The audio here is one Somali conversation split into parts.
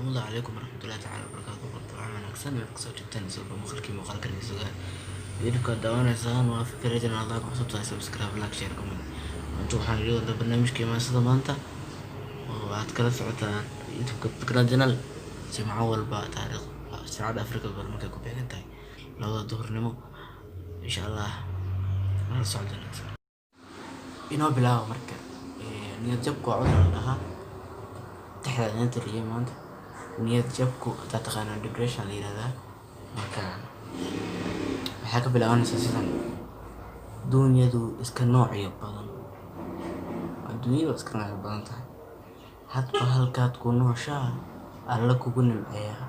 Asalaamu calaykum waraxmatullaahi tacaala wabarakaatu. Qurta wanaagsan meel kasoo joogtaan isoo maqalkii muuqaalkan isuga youtube-ka daawanaysaan. Waa fikradan aad ku cusub tahay, subscribe, like, share, comment. Maanta waxaan idin wadaa barnaamijkii maasada maanta oo aad kala socotaan youtube-ka Fikrad Channel, jimco walba, taariikh saacadda Afrika bar markay ku beegan tahay 2-da duhurnimo, insha Allah. Nala socda inoo bilaaba. Marka niyad jabku waa cudur la dhahaa, tixda idin tiriyay maanta. Niyad jabku hadaa taqaanaa, depression la yihahdaa. Marka waxaa ka bilaabanaysaa sidan: dunyadu iska noocyo badan, adduunyadu iska noocyo badan tahay. Hadba halkaad ku nooshaa Alla kugu nimceeyaa.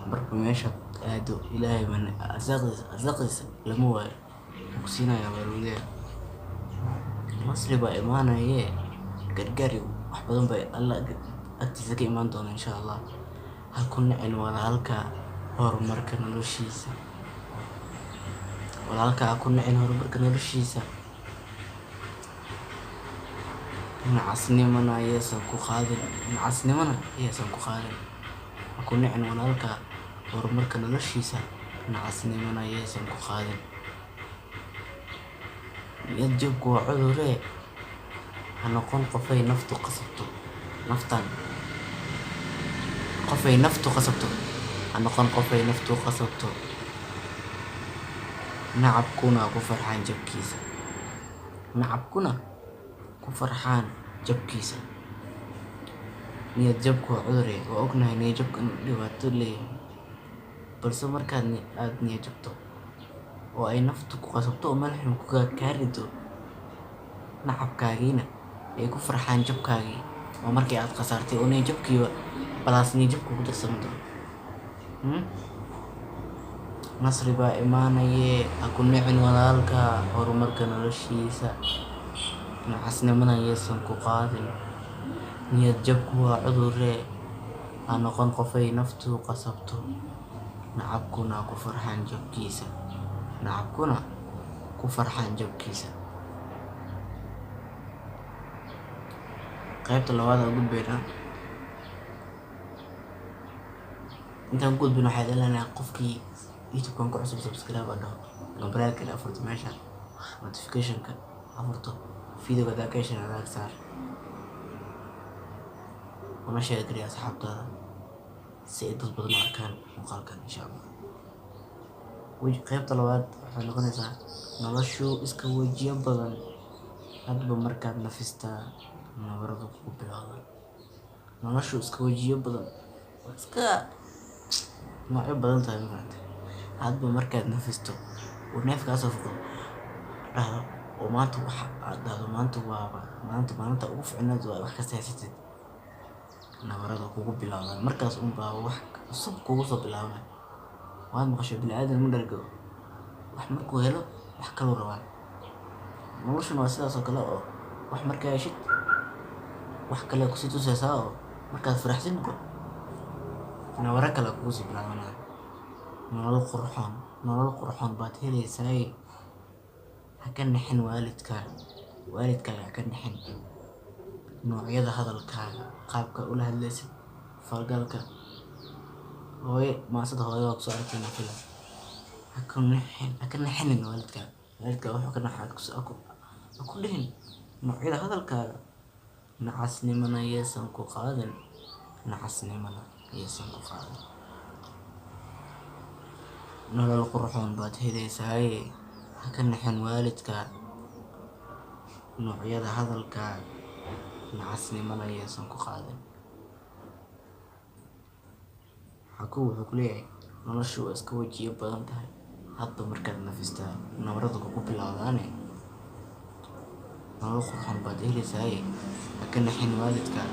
Marba meeshaad aado Ilaahay baa arsaaqdiisa, arsaaqdiisa lama waayo, wuu ku siinayaa baa lagu leeyahay. Nasri baa imaanaye, gargaar iyo wax badan bay Alla agtiisa ka imaan doona, insha Allah. Ha ku nicin walaalka horumarka noloshiisa, walaalka ha ku nicin horumarka noloshiisa. Nacasnimana yeesan ku qaadin, nacasnimana yeesan ku qaadin. Ha ku nicin walaalka horumarka noloshiisa, nacasnimana yeesan ku qaadin. Niyad jabku waa cuduree, ha noqon qofay naftu qasabto. Naftan qofay naftu qasabto, ha noqon qofay naftu qasabto. Nacabkuna ku farxaan jabkiisa, nacabkuna ku farxaan jabkiisa. Niyad jabku waa cuduree, waa ognahay niyad jabka inuu dhibaato leeyahay, balse markaad aad niyad jabto oo ay naftu ku qasabto oo meel xun kaa rido, nacabkaagiina ay ku farxaan jabkaagii, waa markii aad khasaartay oo niyad jabkiiba plus niyad jabka ku darsami doono. Nasri baa imaanaye, ha ku nicin walaalka horumarka noloshiisa, nacasnimana yeesan ku qaadin. Niyad jabku waa cuduree, ha noqon qofay naftu qasabto. Nacabkuna ku farxaan jabkiisa, nacabkuna ku farxaan jabkiisa. Qaybta labaad aan gudbaynaa. Intaan ku gudbin, waxaa idin leenahay, qofkii youtube-kan ku cusub, subscribe ha dhaho, gambaleelka afurto, meesha notification-ka afurto, video hadaa ka heshan like saar, una share gariya asxaabtaada si ay dad badan u arkaan muuqaalkan, insha Allah. Qaybta labaad waxay noqonaysaa: noloshu iska wejiyo badan, hadba markaad nafistaa nabaradu kugu bilowda. Noloshu iska wejiyo badan, waa iska noocyo badan tahay, ma fahantay? Hadba markaad nafisto oo neef kaa soo fuqdo dhahdo oo maanta waxa aad dhahdo, maanta waaba maanta, maalinta ugu fiicneed, waa wax kasta haysatid, nabarada kugu bilowdaan. Markaas unbaa wax cusub kugu soo bilaabanaya. Waad maqashay, bini'aadan ma dhargo. Wax markuu helo, wax kaluu rabaa. Noloshuna waa sidaas oo kale, oo wax markaa heshid, wax kale kusii tusaysaa, oo markaad faraxsanba nabaro kale kugu sii bilaabanaya. Nolol qurxoon, nolol qurxoon baad heleysaaye, ha ka nixin waalidkaa, waalidkaaga ha ka nixin. Noocyada hadalkaaga, qaabka ula hadlaysid, falgalka hooyo, maasada hooyo waa kusoo aragtay fila. Ha ku nixin, ha ka nixinin waalidkaaga. Waalidkaaga wuxuu ka naxa ha ku dhihin. Noocyada hadalkaaga, nacasnimana yeesan ku qaadin, nacasnimana yeesan ku qaadin. Nolol qurxoon baad heleysaaye, ha ka nixin waalidkaa, noocyada hadalkaaga, nacasnimana yeesan ku qaadin. Xaku wuxuu ku leeyahay noloshu waa iska wajiyo badan tahay, hadba markaad nafistaa nabarada kugu bilowdaane. Nolol qurxoon baad heleysaaye, ha ka nixin waalidkaa,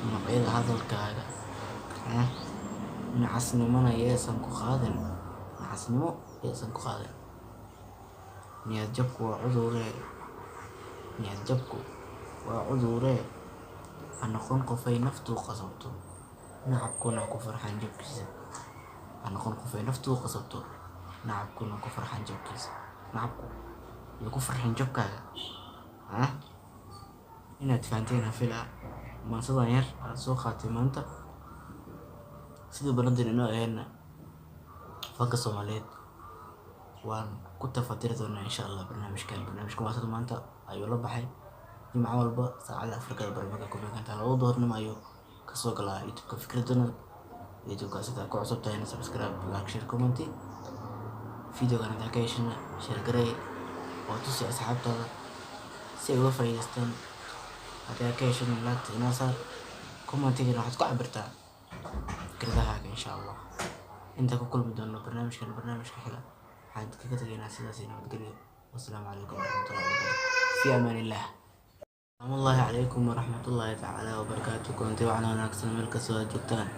noocyada hadalkaaga, nacasnimona yeesan ku qaadin, nacasnimo yeesan ku qaadin. Niyad jabku waa cuduree, niyad jabku waa cuduree, ha noqon qofay naftu qasabto, nacabkuna ku farxaan jabkiisa. Ha noqon qofay naftu qasabto, nacabkuna ku farxaan jabkiisa. Nacabku iyo ku farxin jabkaaga. Inaad fahanteen ha filaa maasadan yar aad soo qaatay maanta. Sidii balanteena inoo ahaydna, fanka Soomaaliyeed waan ku tafatiri doonaa, insha Allah. Barnaamijkan, barnaamijka Maansada Maanta ayuu la baxay. Jimco walba saacada Afrikada Bari markay ku beegantahay 2 duhurnimo ayuu kasoo galaa YouTube-ka Fikra Channel. YouTube-ka sidaa ku cusub tahayna, subscribe, like, share, comment. Videogan hadaa ka heshana, share garey oo tusi asxaabtaada si ay uga faa'iidaystaan. Haddii aad ka heshana, like inoo saar, commentigana waxaad ku cabirtaa fikradahaaga, insha Allah. Inta ku kulmi doono barnaamijkan barnaamijka xiga, waxaan kaga tegaynaa sidaas iyo nabadgelyo. Wassalaamu calaykum waraxmatullahi wabarakaatu. Fi amaan illah. Asalaamu calaykum waraxmatullaahi tacaala wabarakaatu. Kulanti wacan wanaagsan meel kastoo aad joogtaan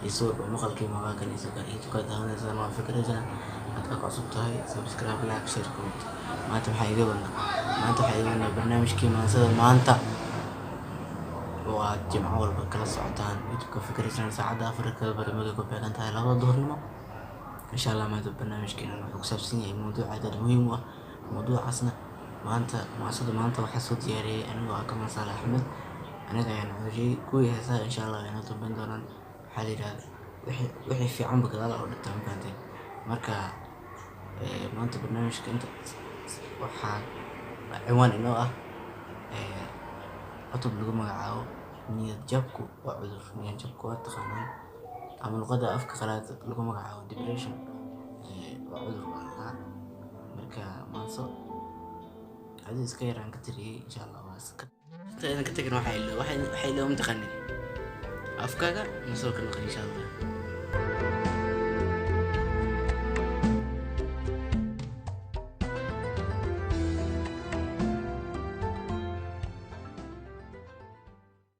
iyo sawirka maqalkii maqaalkan iyo soo YouTube ka daawanaysaan waa Fikra Channel. Hadda ku cusub tahay, subscribe, like, share, comment. Maanta maxaa iga wadnaa? Maanta waxaa iga wadnaa barnaamijkii Maansada Maanta oo aad jimco walba kala socotaan YouTube-ka Fikra Channel, saacadda Afrikada Bari markay ku beegan tahay 2 duhurnimo, insha Allah. Maanta barnaamijkeena wuxuu ku saabsan yahay mowduuc aad aad muhiim u ah. Mowduucaasna maanta, Maansada Maanta, waxaa soo diyaariyay anigoo ah Kamal Saalax Axmed. Aniga ayaan xojiyey. Kuwii heesaha, insha Allah, way inoo dambeyn doonaan. Waxaa la yidhahdaa wixii fiicanba gadaal oo dhigtaa, ma fahanteen? Marka maanta barnaamijka inta waxaa ciwaan inoo ah cutub lagu magacaabo "Niyad jabku waa cudur". Niyad jabku waa taqaanaan, ama luqadda afka qalaad lagu magacaabo depression. Waa cudur baa la dhahaa. Marka maanso adi iska yaraan ka tiriyey, insha Allah. Waa iska inta aydan ka tagin, waxaa ilo waxay ilo mataqaanin afkaaga masoo ka naqan, insha Allah.